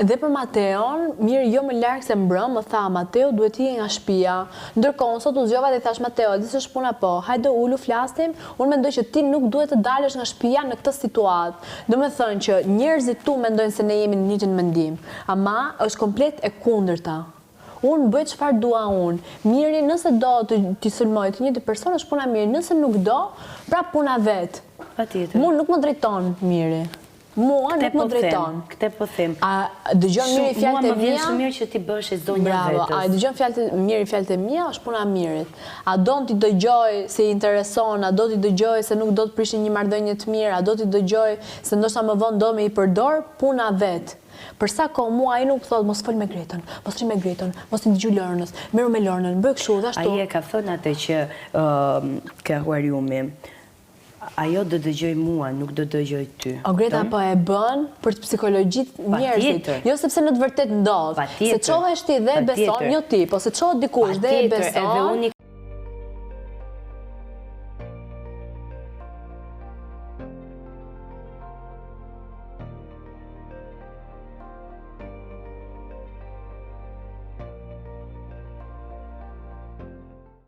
Dhe për Mateon, Miri jo më larg se mbrëmë më tha, Mateo duhet të ikë nga shtëpia. Ndërkohë, unë sot u zgjova dhe i thashë Mateo, a di si është puna po, hajde ulu flasim, unë mendoj që ti nuk duhet të dalësh nga shtëpia në këtë situatë. Domethënë që njerëzit tu mendojnë se ne jemi në të njëjtin mendim, ama është komplet e kundërta. Unë bëj çfarë dua unë. Miri nëse do të t'i sulmojë të njëjtin person është puna e Mirit, nëse nuk do, prapë puna vet. Patjetër. Mua nuk më drejton Miri. Mua nuk më po drejton. Këtë po them. A dëgjon Miri fjalët e mia? Mua më vjen shumë mirë që ti bëhesh e zonja Bravo. vetes. A i dëgjon fjalët e Miri fjalët e mia, është puna e Mirit. A don t'i dëgjojë se i intereson, a do t'i dëgjojë se nuk do të prishë një marrëdhënie të mirë, a do t'i dëgjojë se ndoshta më vonë do me i përdor, puna vet. Për sa kohë mua ai nuk thotë mos fol me Gretën, mos rri me Gretën, mos i dëgju Lornës, merru me Lornën, bëj kështu dhe ashtu. Ai e ka thënë atë që ke akuariumi. Ajo do dëgjojë mua, nuk do dëgjojë ty. O Greta po e bën për të psikologjit njerëzit, jo sepse në të vërtetë ndodh. Se çohesh ti dhe e beson, jo ti, po se çohet dikush dhe e beson.